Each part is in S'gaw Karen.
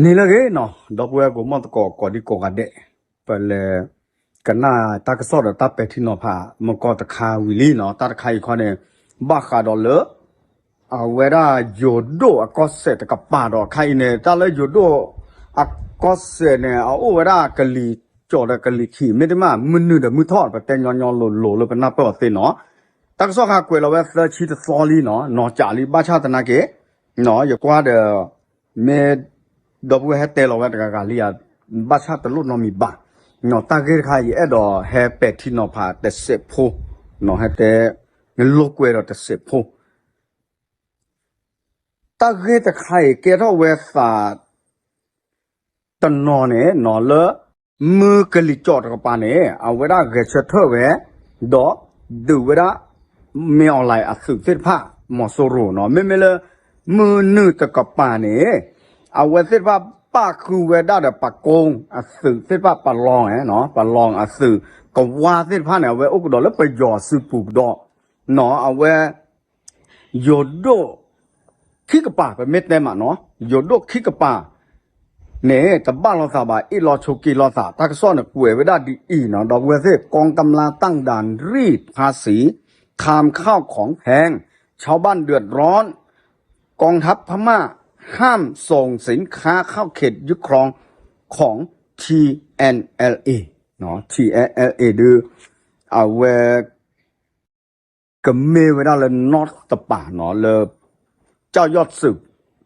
န့ၣ်လၢအဂ့ၤနီၤ, ဒီပုၢ်ဝဲၢ်ကိးမံၤသကိး ကိးဒံကိးဂၤဒဲး, ပလဲၤကနၣ်တၢ်ကစီၣ်ဒီးတၢ်ပဲာ်ထံနီၤဖး မုၢ်ကီၢ်တခါဝံၤလံနီၤ. တၢ်တခါအံၤခီန့ၣ် ဘၣ်ဃးဒီးလၢ အဝဲဒၣ်ယိၤဒိၣ်အကီၢ်စဲၣ်တကပၤဒီး ခါအံၤန့ၣ် တၢ်လၢယိၤဒိၣ်အကီၢ်စဲၣ်န့ၣ် အအိၣ်ဝဲဒၣ်ကလံၤကၠီၣ်ဒီးကလံၤခံး မ့တမ့ၢ် မုၢ်နုာ်ဒီးမုၢ်ထီၣ် ပတဲညီညီလိၤလိၤလၢပနၢ်ပၢၢ်အီၤသ့နီၤ. တၢ်ကစီၣ်ခါကွဲးလီၤဝဲသၢဆံတသီလံနီၤ, နီၢ်ကးလံ ဘၣ်ဆၣ်သနာ်က့ ယကွၢ်ဒီး မ့ၢ်ဒီပုၢ်ဝဲၢ်ဟဲတဲလီၤဝဲတဂၤဂၤလံဧါ, ဘၣ်ဆၣ်တလိၣ်နီတမံၤဘၣ်. တၢ်ဂ့ၢ်တခါ ယအဲၣ်ဒိးဟဲပဲာ်ထံနီၤဖးတစဲးဖိ, ဟဲတဲ လိာ်ကွဲဒီးတစဲးဖိ တၢ်ဂ့ၢ်တခါအံၤ ကဲထီၣ်ဝဲသး တနီၤန့ၣ်နီၤလၢ မုၢ်ကလံၤကၠီၣ်တကပၤန့ၣ် အဝဲဒၣ်ဂဲၤဆၢထၢၣ်ဝဲ ဒီးဒုးဝဲဒၣ် မင်းအောင်လှိုင် အသုးသ့ၣ်တဖၣ် မီၤစိရိၤနီၤ. မ့မ့ၢ်လၢ မုၢ်နုာ်တကပၤန့ၣ် အဝဲသ့ၣ်တဖၣ်ပၣ်ဃုာ်ဝဲဒၣ်ဒီးပကိအသုးသ့ၣ်တဖၣ် ပလီၢ်, ပလီၢ်အသုး ကဝါသ့ၣ်တဖၣ်န့ၣ် အဝဲအိၣ်ကဒီးလၢပယီၤစုပူၤကဒီးနီၤ. အဝဲ ယိၤဒိၣ်ခံကပၤ ပမ့ၢ်တဲမးနီၤ, ယိၤဒိၣ်ခံကပၤန့ၣ် တဘၣ်လိာ်သးဘၣ် အ့ၣ်လိာ်ဆိးက့လိာ်သး. တၢ်ကစီၣ်န့ၣ်ကွဲးဝဲဒၣ်ဒ်အံၤနီၤ, ဒီပုၢ်ဝဲၢ်သ့ၣ် กองกำลังตั้งด่านรีดภาษี ข้ามข้าวของแพง ชาวบ้านเดือดร้อน กองทัพพม่าห้ามส่งสินค้าเข้าเขตยึดครองของ ทีเอ็นแอลเอ ทีเอ็นแอลเอ ဒုး အဝဲ ကမ့ၢ်ဝဲဒၣ်လၢ North တပၤနီၤ, လၢ ကၠီၣ်ယီၣ်စုး,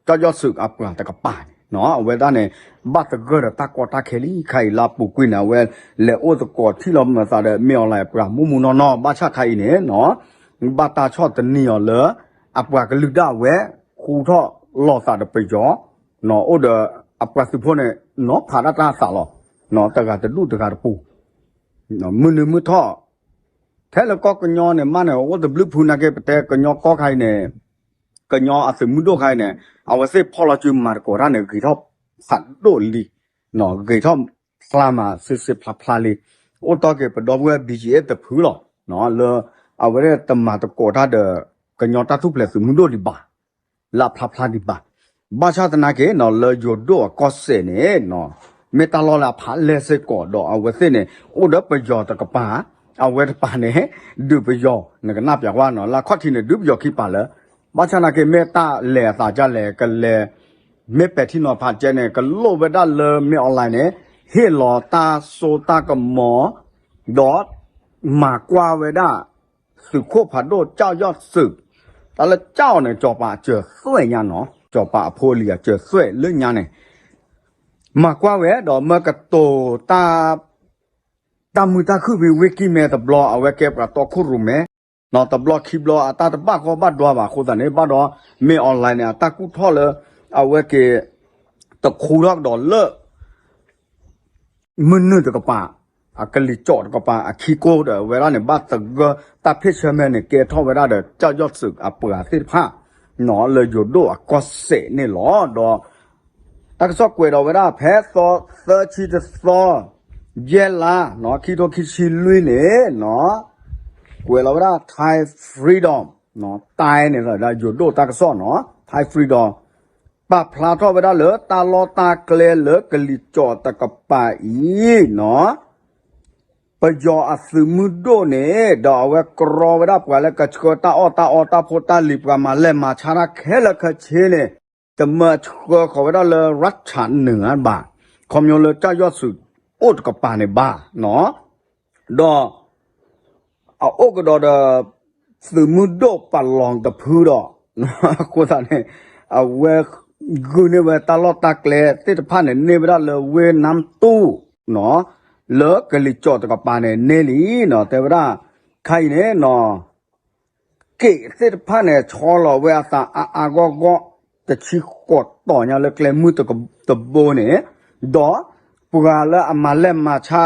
ကၠီၣ်ယီၣ်စုးအပှၤတကပၤန့ၣ်နီၤ, အဝဲဒၣ်န့ၣ် ဘၣ်သဂၢၢ်ဒီးတၢ်ကီတၢ်ခဲလံ. ခါအံၤလၢအပူၤကွံာ်န့ၣ် အဝဲလဲၤအိၣ်သကိးထံၣ်လိာ်မၤသးဒီး မင်းအောင်လှိုင် အပှၤမုၢ်မုၢ်နီၢ်နီၢ်, ဘၣ်ဆၣ်ခါအံၤန့ၣ်နီၤ ဘၣ်တၢ်ဆီၣ်သနံးအီၤလၢ အပှၤကလုာ်ဒၣ်ဝဲ ဃူထီၣ်လိာ်သးဒီးပယီၤ အိၣ်ဒီးအပှၤသုးဖိန့ၣ် နီၤဖးဒၣ်တၢ်အသးလီၤ. တဂၤတဒူၣ်တဂၤတပူၤ မုၢ်နုာ်မုၢ်ထီၣ် ထဲလၢကီၢ်ကညီန့ၣ် မ့ၢ်န့ၣ် အိၣ်တဘျုးဖုနာ်က့ ပတဲကညီကီၢ်ခါအံၤန့ၣ် ကညီအသုးမုၢ်ဒိၣ်ခါအံၤန့ၣ် အဝဲသ့ၣ်ဖီၣ်လီၤစုမၤသကိးတၢ်န့ၣ် ဂ့ၤထီၣ်ဖးဒိၣ်လံ, ဂ့ၤထီၣ်ဖျါမး စ့စ့ဖျါဖျါလံ. အိၣ်တီၢ်က့ၤပဒီပုၢ်ဝဲၢ် ဘီၣ်ကၠံၣ်အဲၣ် တဖုလီၤ, လၢအဝဲသ့ၣ်တမၤသကိးတၢ်ဒီး ကညီတၢ်ထူၣ်ဖျဲးသုးမုၢ်ဒိၣ်ဒံးဘၣ် လၢအဖျါဖျါဒံးဘၣ်. ဘၣ်ဆၣ်သနာ်က့နီၤ လၢယိၤဒိၣ်အကီၢ်စဲၣ်န့ၣ်နီၤ မ့ၢ်တၢ်လီၢ်လၢအဖးလဲၢ်စ့ၢ်ကီးဒီး အဝဲသ့ၣ်န့ၣ် အိၣ်ဒီးပယီၤတကပၤ, အဝဲတပၤန့ၣ် ဒုးပယီၤ နကနၣ်ပျးကွၢ်နီၤ လၢအခီၣ်ထံးန့ၣ် ဒုးပယီၤခံပၤလၢ ဘၣ်ဆၣ်သနာ်က့ မ့ၢ်တၢ်လဲၤအသးဒ်လဲၣ် ကလဲၤ မ့ၢ်ပဲာ်ထံနီၤဖးကဲန့ၣ် ကလိၣ်ဝဲဒၣ်လၢ မင်းအောင်လှိုင် န့ၣ် ဟ့ၣ်လီၤတၢ်စိတၢ်ကမီၤ ဒီး မၤကွၢ်ဝဲဒၣ် သုးခိၣ်ဖးဒိၣ် ကၠီၣ်ယီၣ်စုး, တၢ်လၢကၠီၣ်န့ၣ် စီၤပၤအစၢၤသွဲၣ်ညါနီၤ, စီၤပၤအဖိအလံၤအစၢၤသွဲၣ်လၢညါန့ၣ် မၤကွၢ်ဝဲဒီးမၢကတိၤ တၢ်မုာ်တၢ်ခုၣ်ဖဲဝ့ၢ်ကံၢ်မဲတဘျီ အဝဲကဲပှၤတီခိၣ်ရိၣ်မဲ တဘျီခံဘျီအတၢ်တဘၣ်ဂီၢ်ဘၣ်ဒွါဘၣ်အဃိသတးန့ၣ် ဘၣ်ဒီး မင်းအောင်လှိုင် န့ၣ် အတၢ်ကူၣ်ထီၣ်လၢ အဝဲက့ၤ တခူထီၣ်ကဒီးလၢ မုၢ်နုာ်တကပၤ, အကလံၤကၠီၣ်တကပၤ အခံကိၢ်ဒီးဝဲဒၣ်န့ၣ် ဘၣ်သဂၢၢ်တၢ်ဖ့ၣ်ဆၢမဲာ်န့ၣ် ကဲထီၣ်ဝဲဒၣ်ဒီး ကၠီၣ်ယီၣ်စုးအပှၤသ့ၣ်တဖၣ် လၢယိၤဒိၣ်အကီၢ်စဲၣ်န့ၣ်လီၤ. ဒီး တၢ်ကစီၣ်ကွဲးဒီးဝဲဒၣ် ဖဲသီ သၢဆံတသီ ယဲၢ်လါ ခံထိခံဆံလွံၢ်န့ၣ် ကွဲးလီၤဝဲဒၣ် Thai Freedom တၢ်န့ၣ် ယိၤဒိၣ်တၢ်ကစီၣ်နီၤ Thai Freedom ပာ်ဖျါထီၣ်ဝဲဒၣ်လၢ တၢ်လီၢ်တၢ်ကျဲလၢကလံၤကၠီၣ်တကပၤအံၤနီၤ ပယီၤအသုးမုၢ်ဒိၣ်န့ၣ် ဒီးအဝဲကြီဝဲဒၣ်ပှၤလၢကဆှၢတၢ်အီၣ်တၢ်အီတၢ်ဖိတၢ်လံၤ ပှၤမၤလဲၢ်မၤဆါတၢ်ခဲလၢာ်ခဲဆ့န့ၣ် တမၢဆှၢဃီၤဝဲဒၣ်လၢ ရၢၣ်ဆၣ်နၢၤဘၣ်, ခီဖျိလၢကၠီၣ်ယီၣ်စုးအိၣ်တကပၤန့ၣ်ဘၣ်နီၤ ဒီး အအိၣ်ကဒီးဒီး သုးမုၢ်ဒိၣ်ပလီၢ်တဖုဒီး အဃိသတးန့ၣ် အဝဲဂုာ်န့ၢ်ဝဲတၢ်လီၢ်တၢ်ကျဲသ့ၣ်တဖၣ်န့ၣ် န့ၢ်ဝဲဒၣ်လၢဝ့ၢ်နါတူၣ် လၢကလံၤကၠီၣ်တကပၤန့ၣ်န့ၢ်လံနီၤ တဲဝဲဒၣ် ခါအံၤန့ၣ်နီၤ က့ၣ်သ့ၣ်တဖၣ်န့ၣ် ဆီလီၤဝဲအသးအါအါဂီၢ်ဂီၢ် တဆံဃိးတီၤညါလၢကျဲမုၢ်တဘိန့ၣ်, ဒီးပှၤလၢအမၤလဲၢ်မၤဆါ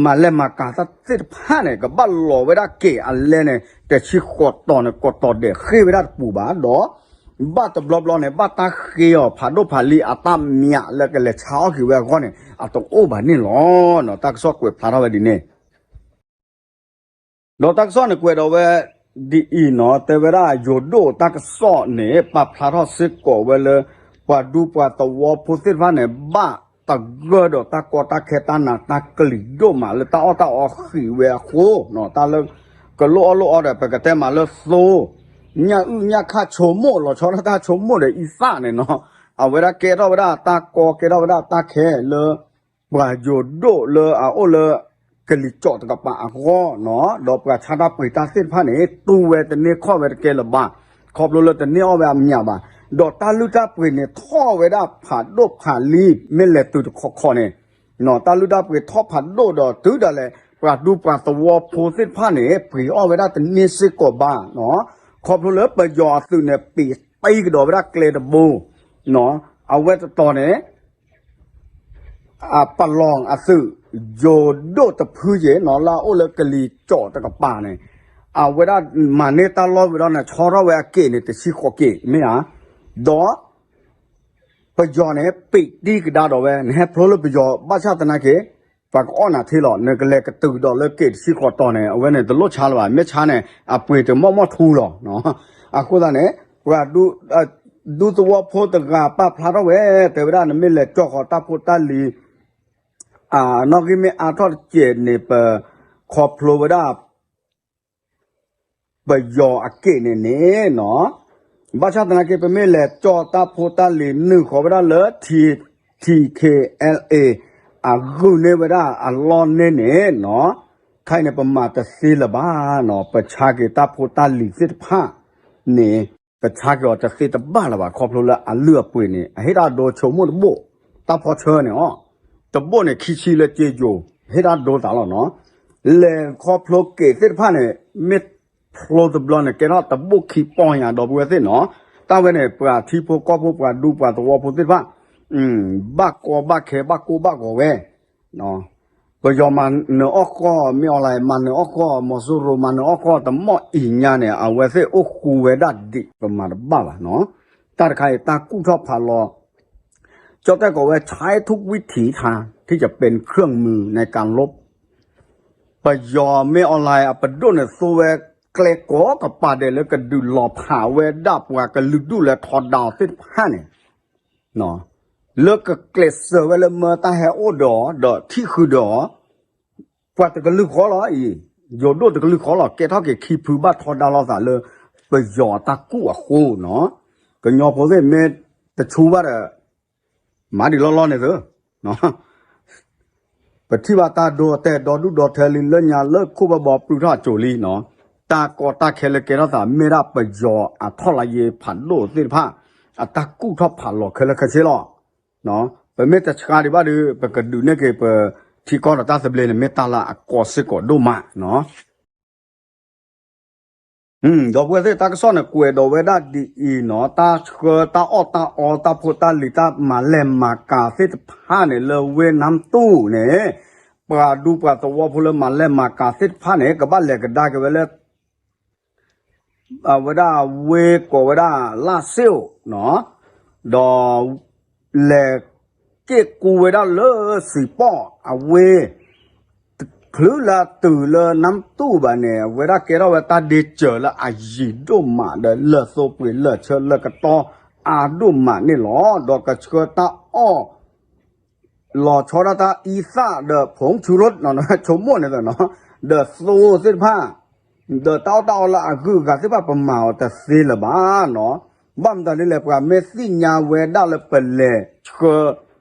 မၤလဲၢ်မၤကၤတၢ်သ့ၣ်တဖၣ်န့ၣ် ကဘၣ်လီၤဝဲဒၣ်က့ၣ်အလဲန့ၣ် တဆံဃိးတီၤန့ၣ် ကိးတီၤဒဲးဃ့ၢ်ဝဲဒၣ်တပူၤဘၣ်ဒီး ဘၣ်တဘျီဘျီန့ၣ် ဘၣ်တၢ်ဃ့အီၤဖးဒိၣ်ဖးလံၤအတၢ်မၠးလၢကလဲၤဆါအီၣ်က့ၤဝဲအဂီၢ်န့ၣ် အတအိၣ်ဘၣ်န့ၣ်လီၤ. တၢ်ကစီၣ်ကွဲးဖျါထီၣ်ဝဲဒ်န့ၣ် ဒီးတၢ်ကစီၣ်န့ၣ်ကွဲးဒီးဝဲဒ်အံၤနီၤ တဲဝဲဒၣ်ယိၤဒိၣ်တၢ်ကစီၣ်န့ၣ် ပာ်ဖျါထီၣ်စ့ၢ်ကီးဝဲလၢ ပှၤဒူပှၤသဝီဖိသ့ၣ်တဖၣ်န့ၣ် ဘၣ်သဂၢၢ်ဒီးတၢ်ကီတၢ်ခဲတၢ်နးတၢ်ကလံၤဒိၣ်မးလၢတၢ်အီၣ်တၢ်အီဃံးဝဲအဃိ, တၢ်လၢ ကလိၣ်အီၣ်လိၣ်အီဒီး ပကတဲမးလၢသိ, ညၣ်အုၣ်ညၣ်ခၣ်ဆိကမိၣ် လီၤဆီဒၣ်တၢ်ဆိကမိၣ်ဒီးအံသၣ်န့ၣ်နီၤ, အဝဲဒၣ်ကဲထီၣ်ဝဲဒၣ်တၢ်ကီ ကဲထီၣ်ဝဲဒၣ်တၢ်ခဲလၢ ပှၤယိၤဒိၣ်လၢအအိၣ်လၢ ကလံၤကၠီၣ်တကပၤအဂီၢ်နီၤ, ဒီးပှၤဆါတၢ်ပှ့ၤတၢ်သ့ၣ်တဖၣ်န့ၣ် တူၢ်ဝဲတန့ၢ်ခီၣ်ဝဲတကဲလၢၤဘၣ်, ခီဖျိလၢတန့ၢ်အီၣ်ဝဲအမံၤဘၣ်, ဒီးတၢ်လုၢ်တၢ်ပှ့ၤန့ၣ် ထီၣ်ဝဲဒၣ်ဖးဒိၣ်ဖးလံၤ မ့ၢ်လဲၤတုၤတခီခီန့ၣ်, တၢ်လုၢ်တၢ်ပှ့ၤထီၣ်ဖးဒိၣ်ဒီးတုၤဒၣ်လဲာ် ပှၤဒူပှၤသဝီဖိသ့ၣ်တဖၣ်န့ၣ် ပှ့ၤအီၣ်ဝဲဒၣ်တန့ၢ်စ့ၢ်ကီးဘၣ်နီၤ, ခီဖျိလၢပယီၤအသုးန့ၣ် ပံးတံကဒီးဝဲဒၣ်ကျဲတဘိ, အဝဲတတီၤန့ၣ် အပလီၢ်အသုး ယိၤဒိၣ်တဖုယဲၢ်နီၤ လၢအအိၣ်လၢကလံၤကၠီၣ်တကပၤန့ၣ်, အဝဲဒၣ်မၤန့ၢ်တၢ်လီၢ်ဝံၤဒီးန့ၣ် ဆီထီၣ်ဝဲအက့ၣ်န့ၣ် တဆံဃိးက့ၣ် မ့ၢ်ဧါ, ဒီး ပယီၤန့ၣ် ပံးတံၢ်ကဒါဒီးဝဲ နဟဲဖျိလၢပယီၤ ဘၣ်ဆၣ်သနာ်က့ ပှၤကအီၣ်နၤထဲလီၤ နကလဲၤကတုၤကဒီးလၢက့ၣ်တဆံဃိးတီၤန့ၣ် အဝဲန့ၣ်တလိၣ်ဆါလၢၤဘၣ် မ့ၢ်ဆါန့ၣ် အပှ့ၤတမီၢ်မီၢ်ထူလီၤ. အဃိသတးန့ၣ် ပှၤ ဒူသဝီဖိတဂၤပာ်ဖျါထီၣ်ဝဲ တဲဝဲဒၣ်နမ့ၢ်လဲၤကၠီၣ်ဃီၤတၢ်ဖိတၢ်လံၤ နီၣ်ဂံၢ်မ့ၢ်အါထီၣ်တစဲးန့ၣ် ပခီဖျိဝဲဒၣ် ပယီၤအက့ၣ်န့ၣ်န့ၣ်နီၤ, ဘၣ်ဆၣ်သနာ်က့ ပမ့ၢ်လဲၤကၠီၣ်တၢ်ဖိတၢ်လံၤနုာ်ဃီၤဝဲဒၣ်လၢ ထံ ထံ ခ့ အဲလ် အ့ အဂုာ်န့ၢ်ဝဲဒၣ်အလီၢ်န့ၣ်န့ၣ်နီၤ, ခဲအံၤန့ၣ် ပမၤတသ့လၢၤဘၣ်နီၤ, ပဆါက့ၤတၢ်ဖိတၢ်လံၤသ့ၣ်တဖၣ်န့ၣ် ပဆါက့ၤအီၤတသ့တဘၣ်လၢၤဘၣ် ခီဖျိလၢအလုၢ်အပှ့ၤန့ၣ် အဟ့ၣ်တၢ်ဒိဆိကမိၣ်တဘိၣ်, တၢ်ဖီဆၢန့ၣ်အီၤ, တဘိၣ်န့ၣ် ခံဆံလၢကၠ့ယိၤ ဟ့ၣ်တၢ်ဒိသးလီၤနီၤ, လဲၤခီဖျိက့ၤသ့ၣ်တဖၣ်န့ၣ် မ့ၢ်ဖျိတဘျီန့ၣ် ကဲထီၣ်တဘိၣ်ခံပီၢ်ညါ ဒီပုၢ်ဝဲၢ်သ့ၣ်နီၤ, တၢ်ဝဲန့ၣ် ပှၤထံဖိကီၢ်ဖိ ပှၤဒူပှၤသဝီဖိသ့ၣ်တဖၣ် ဘၣ်ကီဘၣ်ခဲ ဘၣ်ကိၢ်ဘၣ်ဂီၤဝဲ ပယီၤမၤနၢၤအီၣ်ဃီ, မ့ၢ်အီၤလဲၣ် မၤနၢၤအီၣ်ဃီ, မီၤစိရိၤမၤနၢၤအီၣ်ဃီ, တမီၢ်အံၤညါန့ၣ် အဝဲသ့ၣ်အိၣ်ဃူဝဲဒၣ်ဒံး ပမၤတဘၣ်ဘၣ်နီၤ, တၢ်တခါအံၤ တၢ်ကူၣ်ထီၣ်ဖးလီၤ ကၠီတဲၣ်ကိးဝဲ ใช้ทุกวิถีทางที่จะเป็นเครื่องมือในการรบ ပယီၤမ့ၢ်အီၤလဲၣ် အပဒိၣ်န့ၣ် သိဝဲကျဲကိးကပၤဒဲးလၢကဒုးလီၤဖးဝဲဒၣ်ပှၤကလုာ်ဒူၣ်လၢထီဒါအီၤသ့ၣ်တဖၣ်န့ၣ် လၢကကျဲးစၢးဝဲလၢမၢတၢ်ဟဲအိၣ်ဒီးအီၤ ဒီးထံၣ်ဃုာ်ဒီးအီၤ ပှၤတကလုာ်ဃီလီၤအံၤ, ယိၤဒိၣ်တကလုာ်ဃီလီၤ ကဲထီၣ်က့ၤခံဖုဘၣ်ထီဒါလိာ်သးလၢ ပယီၤအတၢ်ကူၣ်အဃိနီၤ, ကညီဖိသ့ၣ်မ့ၢ်တဆူဘၣ်ဒီး မၤဒံးလီၢ်လီၢ်န့ၣ်သု ပထံၣ်ဘၣ်တၢ်ဒိတဲာ်ဒီဒူၣ်ဒီထၢလံ လၢညါလၢခိၣ်ဘၣ်ဘီပြုၢ်ထီၣ်အစိၤလံနီၤ, တၢ်ကီတၢ်ခဲလၢကဲထီၣ်သး မ့ၢ်ဒၣ်ပယီၤအထီၣ်လါယ့ဖးဒိၣ်သ့ၣ်တဖၣ် အတၢ်ကူၣ်ထီၣ်ဖးလီၤခဲလၢာ်ခဲဆ့လီၤ. ပမ့ၢ်တဆှါဒံးဘၣ်ဒီး ပကဒုးနဲၣ်က့ၤပထံကီၢ်ဒီးတၢ်သဘျ့န့ၣ် မ့ၢ်တၢ်လၢအကီစ့ၢ်ကီးဒိၣ်မးနီၤ. ဒီပုၢ်ဝဲၢ်သ့ၣ် တၢ်ကစီၣ်န့ၣ် ကွဲးဒီးဝဲဒၣ်ဒ်အံၤနီၤ, တၢ်ဆှၢတၢ်အီၣ်တၢ်အီ တၢ်ဖိတၢ်လံၤ တၢ်မၤလဲၢ်မၤကၤသ့ၣ်တဖၣ်န့ၣ် လၢဝ့ၢ်နါတူၣ်န့ၣ် ပှၤဒူပှၤသဝီဖိလၢမၤလဲၢ်မၤကၤသ့ၣ်တဖၣ်န့ၣ် ကဘၣ်လဲၤကဒါက့ၤဝဲလၢ အဝဲဒၣ်ဝ့ၢ်ကိးဝဲဒၣ်လၣ်စ့ၣ်အိၣ်နီၤ, ဒီး လဲၤက့ၣ်ကူဝဲဒၣ်လၢစံးပီၣ်အဝ့ၢ် ချုးလၢအတုၤလၢနါတူၣ်ဘၣ်န့ၣ် အဝဲဒၣ်ကဲထီၣ်ဝဲတၢ်ဒ့စၢၤလၢအယံၤဒိၣ်မးဒီး လၢၢ်သိပှ့ၤလၢၢ်ဆၢလၢၢ်ကတီၢ်အါဒိၣ်မးန့ၣ်လီၤ. ဒီးကဆှၢတၢ်အီၣ် လီၤဆီဒၣ်တၢ်အံသၣ်ဒီး ผงชูรส ဆိကမိၣ်န့ၣ်နီၤ, ဒီးသိသ့ၣ်တဖၣ် ဒီးတၢ်အီၣ်တၢ်အီလၢအဂုၤအဂၤသ့ၣ်တဖၣ် ပမၤအီၤတသ့လၢၤဘၣ်နီၤ. ဘၣ်မတၤဒ်လဲၣ် ပှၤမ့ၢ်သ့ၣ်ညါဝဲဒၣ်လၢပလဲၤဆှၢ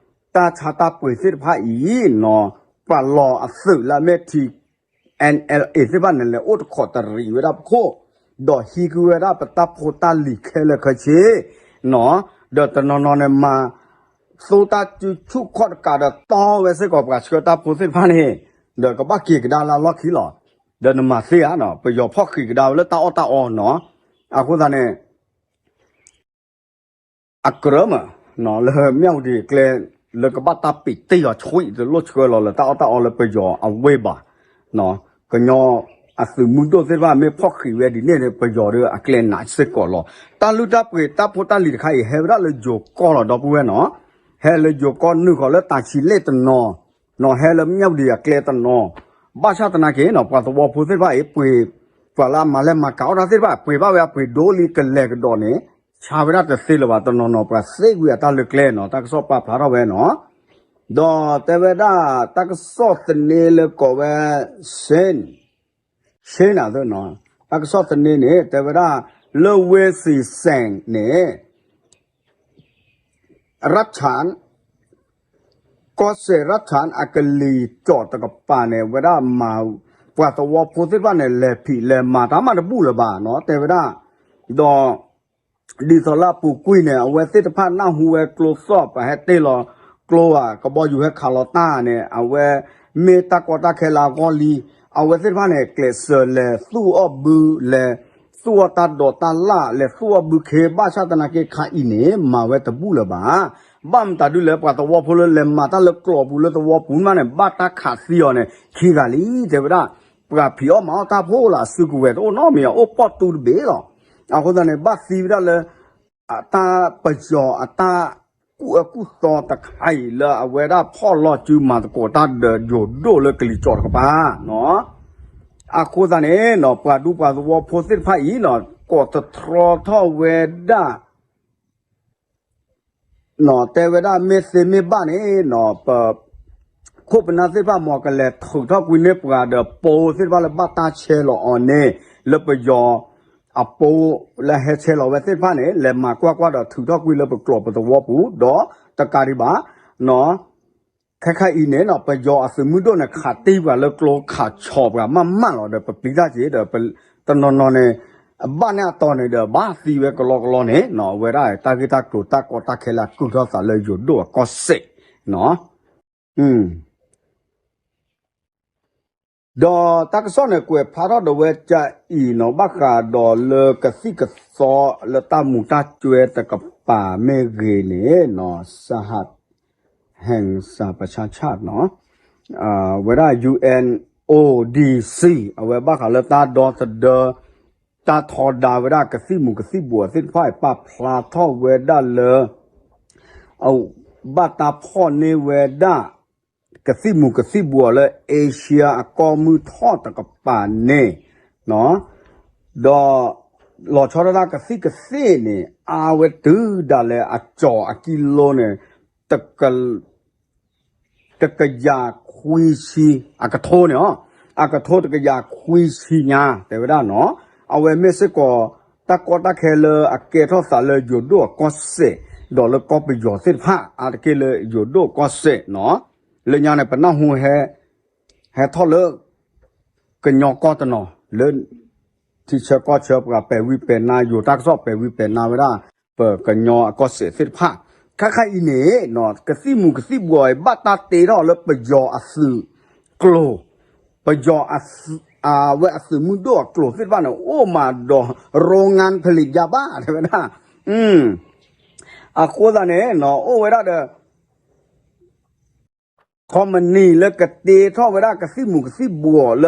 တၢ်ဆါတၢ်ပှ့ၤသ့ၣ်တဖၣ်အံၤနီၤ, ပှၤလီၤအသုးလၢအမ့ၢ်ထံ NLA သ့ၣ်တဖၣ်န့ၣ် လဲၤအိၣ်တခိးတရံးဝဲဒၣ်ပခိၣ်, ဒီးဟံးကွံာ်ဝဲဒၣ်ပတၢ်ဖိတၢ်လံၤခဲလၢာ်ခဲဆ့နီၤ, ဒီးတနီၤနီၤန့ၣ်မၤ သိတၢ်စုဆူၣ်ခီၣ်တကးဒီးတီဝဲစ့ၢ်ကီးပှၤဆှၢတၢ်ဖိသ့ၣ်တဖၣ်န့ၣ်, ဒီးကဘၣ်က့ၤကဒါလၢအလီၢ်ခံလီၤ. ဒီးနမၤသ့ဧါနီၤ, ပယီၤဖီၣ်ဃံးကဒါဝဲလၢတၢ်အီၣ်တၢ်အီနီၤ, အဃိသတးန့ၣ် အကြၢးမး လၢမၠၣ်ဝတံၤအကျဲ လၢကဘၣ်တၢ်ပံးတံၢ်အီၤဆှံ တလိၣ်ဆှၢလီၤလၢတၢ်အီၣ်တၢ်အီလၢပယီၤအဝ့ၢ်ဘၣ်. ကညီအသုးမုၢ်ဒိၣ်သ့ၣ်တဖၣ်မ့ၢ်ဖီၣ်ဃံးဝဲဒ်န့ၣ်န့ၣ် ပယီၤဒီးအကျဲနးစ့ၢ်ကီးလီၤ. တၢ်လုၢ်တၢ်ပှ့ၤတၢ်ဖိတၢ်လံၤတခါအံၤ ဟဲဝဲဒၣ်လၢယိၤကီၢ်လီၤ ဒီပုၢ်ဝဲၢ်နီၤ, ဟဲလၢယိၤကီၢ်နုာ်ဃီၤလၢတၢ်ဆံးလ့ၣ်တနီၤ, ဟဲလၢမၠၣ်ဝတံၤအကျဲတနီၤ, ဘၣ်ဆၣ်သနာ်က့နီၤ ပှၤသဝီဖိသ့ၣ်တဖၣ်အံၤ ပှ့ၤ ပှၤလၢအမၤလဲၢ်မၤကၤအီၣ်တၢ်သ့ၣ်တဖၣ် ပှ့ၤဘၣ်ဝဲအပှ့ၤဒိလံကလဲၤကဒီးန့ၣ် ဆါဝဲဒၣ်တသ့လၢၤဘၣ် တနီၤနီၤပှၤသ့ကွံာ်အတၢ်လၢကျဲနီၤ တၢ်ကစီၣ်ပာ်ဖျါထီၣ်ဝဲနီၤ, ဒီးတဲဝဲဒၣ် တၢ်ကစီၣ်သန့လၢကိးဝဲ Shan Shan နီၤ တၢ်ကစီၣ်သန့န့ၣ် တဲဝဲဒၣ် လၢဝ့ၢ်စံစဲၣ်န့ၣ် ရတ်ၣ်ခၢၣ် ကီၢ်စဲၣ်ရတ်ၣ်ခၢၣ်အကလံၤကၠီၣ်တကပၤန့ၣ် ဝဲဒၣ်မၤ ပှၤသဝီဖိသ့ၣ်တဖၣ်န့ၣ် လဲၤဖံးလဲၤမၤတၢ်မးတဘူၣ်လၢၤဘၣ်နီၤ တဲဝဲဒၣ်, ဒီး ဒ်သိးလၢအပူၤကွံာ်န့ၣ် အဝဲသ့ၣ်တဖၣ်နၢ်ဟူဝဲကျိသီၣ် ပှၤဟဲတ့ၢ်လီၤကျိဧါ ကဘီယူၤဟဲခးလီၤတၢ်န့ၣ် အဝဲ မ့ၢ်တၢ်ကီတၢ်ခဲလၢအဂီၢ်လံ, အဝဲသ့ၣ်တဖၣ်န့ၣ် ကျဲးစၢးလဲၤသူၣ်အီၣ်ဘု လဲၤသူၣ်အီၣ်တၢ်ဒိးတၢ်လၣ် လဲၤသူၣ်အီၣ်ဘုခ့ ဘၣ်ဆၣ်သနာ်က့ခါအံၤန့ၣ် မၤဝဲတဘူၣ်လၢၤဘၣ်. ဘၣ်မတၤဒုလဲၣ်ပှၤသဝီဖိလၢလဲၤမၤတၢ်လၢကျိာ်ပူၤလၢသဝီပူၤမးန့ၣ် ဘၣ်တၢ်ခးသံအီၤန့ၣ် ခံဂၤလံ တဲဝဲဒၣ်, ပှၤဖံးအီၣ်မၤအီၣ်တၢ်ဖိလၢအစုကဝဲၤတအိၣ်နီတမံၤ အိၣ်ပိာ်တူတဘ့ၣ်လီၤ. အဃိသတးန့ၣ် ဘၣ်သံဝဲဒၣ်လၢ အတၢ်ပယီၤအတၢ်ကူၣ်အၢကူၣ်သီတခါအံၤလၢအဝဲဒၣ်ဖီၣ်လီၤစုမၤသကိးတၢ်ဒီးယိၤဒိၣ်လၢကလံၤကၠီၣ်တကပၤ အဃိသတးန့ၣ်နီၤ ပှၤဒူပှၤသဝီဖိသ့ၣ်တဖၣ်အံၤနီၤ ကိးသတြီထီၣ်ဝဲဒၣ် နီၤ တဲဝဲဒၣ်မ့ၢ်သ့မ့ၢ်ဘၣ်န့ၣ် ပ ခိၣ်ပနၢ်သ့ၣ်တဖၣ် မ်ကလဲၤထုးထီၣ်ကွံာ်န့ၢ်ပှၤဒီးပိသ့ၣ်တဖၣ်လၢဘၣ်တၢ်ဆဲးလီၤအီၤန့ၣ် လၢပယီၤအပိလၢဟဲဆဲးလီၤဝဲသ့ၣ်တဖၣ်န့ၣ် လဲၤမၤကွၢ်ကွၢ်ဒီးထုးထီၣ်ကွံာ်လၢပကျိာ်ပသဝီပူၤ ဒီးတကးဒံးဘၣ် ခဲခါအံၤန့ၣ်နီၤ ပယီၤအသုးမုၢ်ဒိၣ်န့ၣ် ခးတံၢ်ပှၤလၢကျိခးဆီၣ်ပှၤမးမးလီၤဒီး ပပျံၤတၢ်က့ၤဒီး တနီၤနီၤန့ၣ် အဘၣ်န့ၢ်အတီၤန့ၣ်ဒီး ဘၣ်သံဝဲကလီကလီန့ၣ်နီၤ အဝဲဒၣ်တၢ်ဂ့ၢ်တၢ်ကျိၤတၢ်ကီတၢ်ခဲလၢအကုၢ်ထီၣ်သးလၢယိၤဒိၣ်အကီၢ်စဲၣ်နီၤ ဒီးတၢ်ကစီၣ်န့ၣ် ကွဲးဖျါထီၣ်ဒီးဝဲကအံၤနီၤ ဘၣ်ဃးဒီးလၢကသံၣ်ကသီလၢတၢ်မူၤတၢ်ကွဲးတကပၤမ့ၢ်ဂ့ၤန့ၣ်နီၤ စဟ ဟဲၣ်စၢ်ပဆါဆၣ်နီၤ ဝဲဒၣ် ယူၣ်အဲၣ်အိၣ်ဒံၣ်စံၣ် အဝဲဘၣ်ဃးလၢတၢ်ဒီသဒၢ တၢ်ထီဒါဝဲဒၣ်ကသံၣ်မူၤကသံၣ်ဘှီးသ့ၣ်တဖၣ် ပာ်ဖျါထီၣ်ဝဲဒၣ်လၢ အဘၣ်တၢ်ဖီၣ်န့ၢ်ဝဲဒၣ် ကသံၣ်မူၤကသံၣ်ဘှီးလၢ Asia အကီၢ်မုၢ်ထီၣ်တကပၤန့ၣ် ဒီး လီၤဆီဒၣ်တၢ်ကသံၣ်ကသ့ၣ်န့ၣ် အါဝဲတုၤဒၣ်လဲာ်အကၠီၤအကံလိန့ၣ် တကယၤခွံဆံ အကထိန့ၣ် အကထိတကယၤခွံဆံညါ တဲဝဲဒၣ်နီၤ အဝဲမ့ၢ်စ့ၢ်ကီး တၢ်ကီတၢ်ခဲလၢအကဲထီၣ်သးလၢယိၤဒိၣ်အကီၢ်စဲၣ် ဒီးလၢကီၢ်ပယီၤသ့ၣ်တဖၣ် အါတက့ၢ်လၢယိၤဒိၣ်ကီၢ်စဲၣ်နီၤ လၢညါန့ၣ် ပနၢ်ဟူဟဲ ဟဲထီၣ်လၢ ကညီကီၢ်တနီၤ လၢ ထံဆၢကီၢ်ဆၢပှၤပဲာ်ဝံပဲာ်နါ ယိၤတၢ်ကစီၣ်ပဲာ်ဝံပဲာ်နါဝဲဒၣ် ပကညီအကီၢ်စဲၣ်သ့ၣ်တဖၣ် ခါခါအံၤန့ၣ် ကသံၣ်မူၤကသံၣ်ဘှီးအံၤ ဘၣ်တၢ်တ့ထီၣ်လၢပယီၤအသုးကျိၤ ပယီၤ အဝဲအသုးမုၢ်ဒိၣ်အကျိၤသ့ၣ်တဖၣ်န့ၣ် အိၣ်မးဒီး ရိငါဖလံးယါဘၣ် တဲဝဲဒၣ် အဃိသတးန့ၣ် အိၣ်ဝဲဒၣ်ဒီး ခီမနံၤလၢကတ့ထီၣ်ဝဲဒၣ်ကသံၣ်မူၤကသံၣ်ဘှီး လၢအမ့ၢ်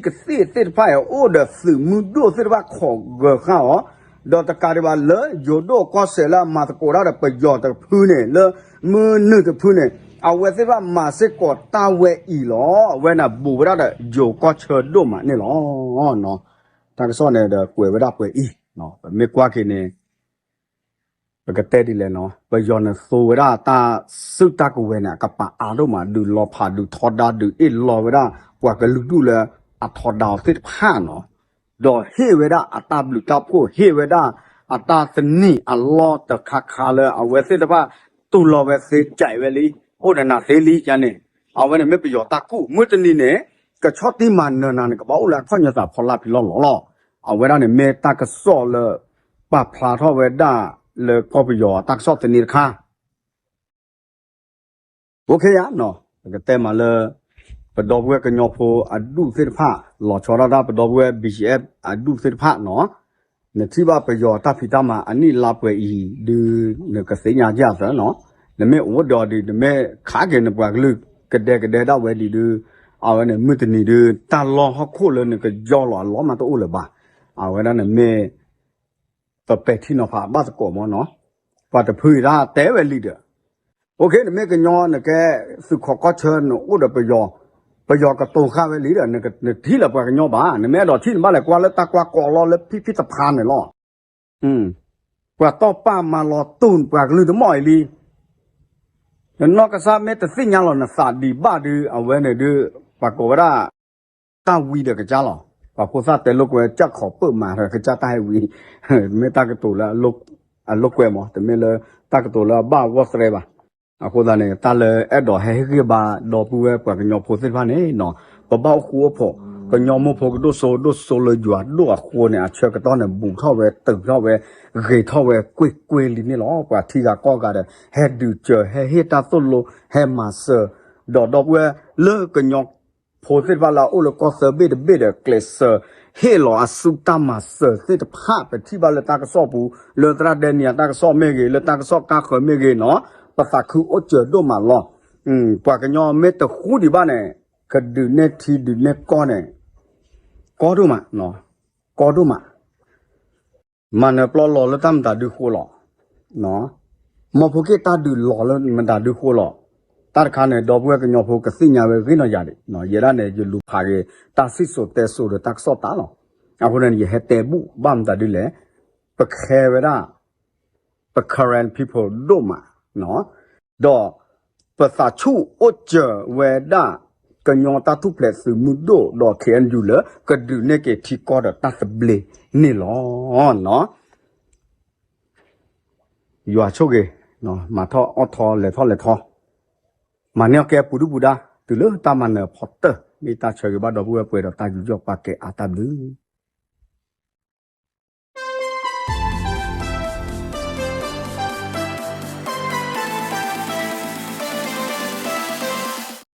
ကသံၣ်ကသ့ၣ်သ့ၣ်တဖၣ်အံၤ အိၣ်ဒီးသုးမုၢ်ဒိၣ်သ့ၣ်တဖၣ်ခိးဂၢၤဃာ်အီၤ, ဒီးတကးဒံးဘၣ်လၢယိၤဒိၣ်ကီၢ်စဲၣ်လၢအမၤသကိးတၢ်ဒီးပယီၤတဖုန့ၣ် လၢမုၢ်နုာ်တဖုန့ၣ် အဝဲသ့ၣ်တဖၣ်မၤစ့ၢ်ကီးတၢ်ဝဲအံၤလီၤ. အဝဲန့ၣ်ဘူးဝဲဒၣ်ဒီးယိၤကီၢ်ဆၢဒိၣ်မးန့ၣ်လီၤ. တၢ်ကစီၣ်န့ၣ်ဒီးကွဲးဝဲဒၣ်ပှဲၤအံၤ, ပမ့ၢ်ကွၢ်က့ၤန့ၣ် ပကတဲဒ်လဲၣ်နီၤ, ပယီၤန့ၣ်သိဝဲဒၣ်တၢ်စုတၢ်ကဝဲၤန့ၣ် အကပၤအါဒိၣ်မး ဒုးလီၤဖးဒုးထီဒါဒုးအ့ၣ်လီၤဝဲဒၣ် ပှၤကလုာ်ဒူၣ်လၢအထီဒါအီၤသ့ၣ်တဖၣ်နီၤ, ဒီးဟ့ၣ်ဝဲဒၣ်အတၢ်ဘျုးတၢ်ဖှိၣ် ဟ့ၣ်ဝဲဒၣ်အတၢ်သနံၣ်အလီၢ်တခါခါလၢအဝဲသ့ၣ်တဖၣ်တူၢ်လိာ်ဝဲသ့ ကဲဝဲလံ, အိၣ်ဒီးနၤသ့လံယါန့ၣ်, အဝဲန့ၣ်မ့ၢ်ပယီၤတၢ်ကူၣ် မုၢ်တနံၤန့ၣ် ကဆီၣ်တံၢ်မၤနၢၤနၤန့ၣ် ကဘၣ်အိၣ်လၢအခီၣ်ညါသးဖီလာ်ဖံးလီၢ်လီၤလီၤ. အဝဲဒၣ်န့ၣ်မ့ၢ်တၢ်ကစီၣ်လၢ ပာ်ဖျါထီၣ်ဝဲဒၣ်လၢကီၢ်ပယီၤတၢ်ကစီၣ်သန့တခါ အိၣ်ခ့ယါနီၤ, ပကတဲမးလၢ ပဒီပုၢ်ဝဲၢ်ကညီဖိအဒူၣ်သ့ၣ်တဖၣ် လီၤဆီဒၣ်တၢ်ပဒီပုၢ်ဝဲၢ် ဘီၣ်ကၠီၣ်အ့ၣ် အဒူၣ်သ့ၣ်တဖၣ်နီၤ, နထံၣ်ဘၣ်ပယီၤတၢ်ဖံးတၢ်မၤအနံၣ်လါပှဲၤအံၤဒုး နကသ့ၣ်ညါယသးနီၤ, နမ့ၢ်အိၣ်ဒီးဒုး နမ့ၢ်ခးက့ၤနပှၤကလုာ်ကဒဲကဒဲဒၣ်ဝဲဒံးဒုး အဝဲန့ၣ်မုၢ်တနံၤဒုး တၢ်လီၢ်ဟီၣ်ခိၣ်လၢနကယီလီၤအလီၢ်မးတအိၣ်လၢၤဘၣ်. အဝဲဒၣ်န့ၣ်မ့ၢ် ပပဲာ်ထံနီၤဖးဘၣ်သကိးမ့ၢ်နီၤ, ပှၤတဖုအံၤဒၣ်တဲဝဲလံဒီး, အိၣ်ခ့ နမ့ၢ်ကညီ နကဲသုးခိးကီၢ်ဆၢ နအိၣ်ဒီးပယီၤ, ပယီၤကတိၤဃာ်ဝဲလံဒီး နထံၣ်လၢပှၤကညီဘၣ်, နမ့ၢ်အဲၣ်ဒိးထံၣ်နဘၣ်လဲၤကွၢ်လၢတၢ်ကွၢ်ကီးလီၤလၢဖံဖံတဖါန့ၣ်လီၤ. ပှၤတီၢ်ပာ်မၤလီၤတူၢ်ပှၤကလုာ်တမီၢ်အံၤလံ. နနီၢ်ကစၢ်မ့ၢ်တသ့ၣ်ညါလီၤနသးဒံးဘၣ်ဒုး အဝဲန့ၣ်ဒုး ပှၤကိးဝဲဒၣ် တၢ်ဝံဒီးကစၢ်လီၤ. ပှၤဖိသၣ်တဲလိာ်ကွဲ ကၢ်ခီးပၢၢ်မးဒီးကစၢ်တၢ်ဟဲဝံ, မ့ၢ်တၢ်ကတိၤလၢအလိာ်ကွဲမး တမ့ၢ်လၢတၢ်ကတိၤလၢအဘၣ်ဂီၢ်သရဲဘၣ်. အဃိသတးန့ၣ် တၢ်လၢအဲၣ်ဒိးဟဲဟ့ၣ်ဂံၢ်ဘါဒီပုၢ်ဝဲၢ်ပှၤကညီဖိသ့ၣ်တဖၣ်န့ၣ်နီၤ, ပဘၣ်အိၣ်ဃူအိၣ်ဖိး, ကညီမိၢ်ဖိကဒိၣ်စိဒိၣ်စိလၢယွၤဒိၣ်အဃိန့ၣ် အဆၢကတီၢ်န့ၣ် ဘူးထီၣ်ဝဲ တုာ်ထီၣ်ဝဲ ဂ့ၤထီၣ်ဝဲကွ့ၢ်ကွ့ၢ်လံန့ၣ်လီၤ. ပှၤထံဂၤကီၢ်ဂၤဒီး ဟဲဒုးစၢၤ ဟဲဟ့ၣ်တၢ်သိၣ်လိ ဟဲမၤစၢၤ, ဒီးဒီပုၢ်ဝဲၢ်လၢကညီဖိသ့ၣ်တဖၣ်လၢအအိၣ်လၢကီၢ်သၢဘ့ၣ်တဘ့ၣ်ဒီး ကျဲးစၢးဟ့ၣ်လီၤအစုတၢ်မၤစၢၤသ့ၣ်တဖၣ် ပထံၣ်ဘၣ်လၢတၢ်ကစီၣ်ပူၤ လၢသရၣ်ဒဲနံၤအတၢ်ကစီၣ်မ့ၢ်ဂ့ၤ လၢတၢ်ကစီၣ်ကါဃၢၤမ့ၢ်ဂ့ၤနီၤ, ပသးခုအိၣ်စၢၤဒိၣ်မးလီၤ. ပှၤကညီမ့ၢ်တဃူဒံးဘၣ်န့ၣ် ကဒုးနဲၣ်ထံဒုးနဲၣ်ကီၢ်န့ၣ် ကီဒိၣ်မး, ကီဒိၣ်မး မၤနၢၤပျီလီၤလၢတၢ်မတၤဒုဃိလီၤ. မီၢ်ဖိက့ၣ်တၢ်ဒုးလီၤလၢမတၤဒုဃိလီၤ. တၢ်တခါန့ၣ် ဒီပုၢ်ဝဲၢ်ကညီဖိကသ့ၣ်ညါဝဲဂ့ၤနီၢ်ယၤဒံး, ယဲဒၣ်န့ၣ် ယလူၤဖးက့ၤ တၢ်စံၣ်စိၤတဲစိၤဒီးတၢ်ကစီၣ်တၢ်လီၤ. အဃိန့ၣ် ယဟဲတဲဘူၣ်ဘၣ်မတၤဒုလဲၣ်, ပ care ဝဲဒၣ် ပ Karen people ဒိၣ်မး, ဒီးပသးဆူၣ်အိၣ်စၢၤဝဲဒၣ် ကညီတၢ်ထူၣ်ဖျဲးသုးမုၢ်ဒိၣ်ဒီး ခ့ၣ်အဲၣ်ယူၣ် လၢကဒုးနဲၣ်က့ၤထံကီၢ်ဒီးတၢ်သဘျ့န့ၣ်လီၤ. ယွၤဆိၣ်ဂ့ၤ, မၤထီၣ်အီၣ်ထီလဲၤထီၣ်လဲၤထီ, မၤန့ၢ်အီၣ်ကဲပူၤဒုၣ်ပူၤဒါ တုၤလၢတၢ်မၤနၢၤအဖီတၢၢ် မ့ၢ်တၢ်ဆၢဂ့ၤဘၣ်ဒီပုၢ်ဝဲၢ်ပှဲၤဒီးတၢ်ယူးယီၣ်ပာ်ကဲအါတၢ်ဘျုး